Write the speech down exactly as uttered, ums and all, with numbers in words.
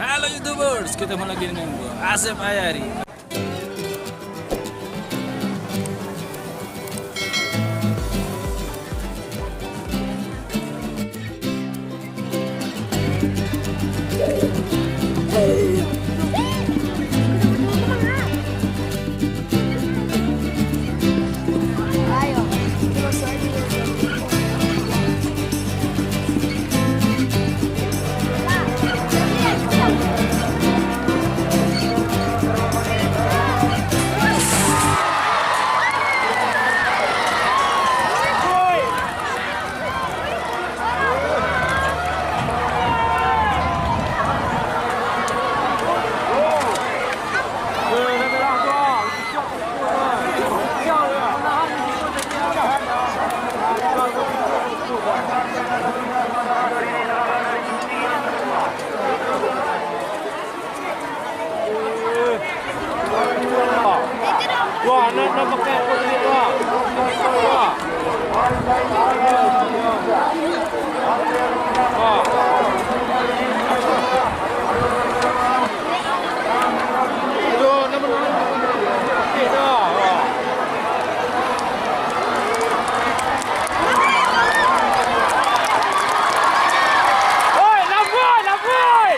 Halo YouTubers, ketemu lagi dengan gua, Asep Ayari. Wah, nak, nak pakai apa tadi, Wak? Wah. Wah. Yo, nama, nama, nama. Okey dah. Wah. Oi, lamboi, lamboi!